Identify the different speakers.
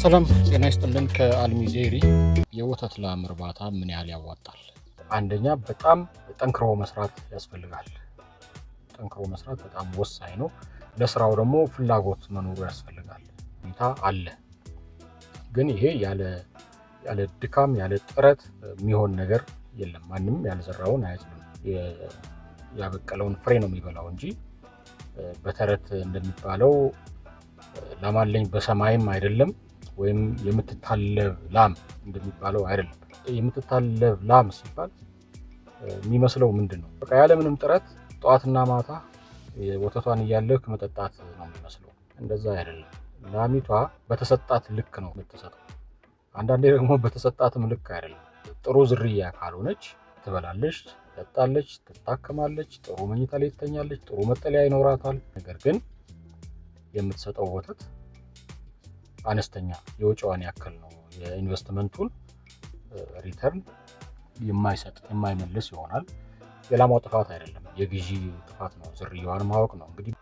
Speaker 1: ሰላም ጤና ይስጥልን። ከአልሚ ዴይሪ የወተት ላም እርባታ ምን ያህል ያዋጣል? አንደኛ በጣም ጠንክሮ መስራት ያስፈልጋል። ጠንክሮ መስራት በጣም ወሳኝ ነው። ለስራው ደግሞ ፍላጎት መኖሩ ያስፈልጋል። ሁኔታ አለ፣ ግን ይሄ ያለ ድካም ያለ ጥረት የሚሆን ነገር የለም። ማንም ያልዘራውን አያጭድም። ያበቀለውን ፍሬ ነው የሚበላው እንጂ በተረት እንደሚባለው ላም አለኝ በሰማይም አይደለም፣ ወይም የምትታለብ ላም እንደሚባለው አይደለም። የምትታለብ ላም ሲባል የሚመስለው ምንድን ነው? በቃ ያለምንም ጥረት ጠዋትና ማታ ወተቷን እያለክ መጠጣት ነው የሚመስለው። እንደዛ አይደለም። ላሚቷ በተሰጣት ልክ ነው የምትሰጠው። አንዳንዴ ደግሞ በተሰጣትም ልክ አይደለም። ጥሩ ዝርያ ካልሆነች ትበላለች፣ ትጠጣለች፣ ትታከማለች፣ ጥሩ መኝታ ላይ ትተኛለች፣ ጥሩ መጠለያ ይኖራታል። ነገር ግን የምትሰጠው ወተት አነስተኛ የወጪዋን ያክል ነው። የኢንቨስትመንቱን return የማይሰጥ፣ የማይመልስ ይሆናል። የላሟ ጥፋት አይደለም፣ የግዢ ጥፋት ነው። ዝርያዋን ማወቅ ነው እንግዲህ።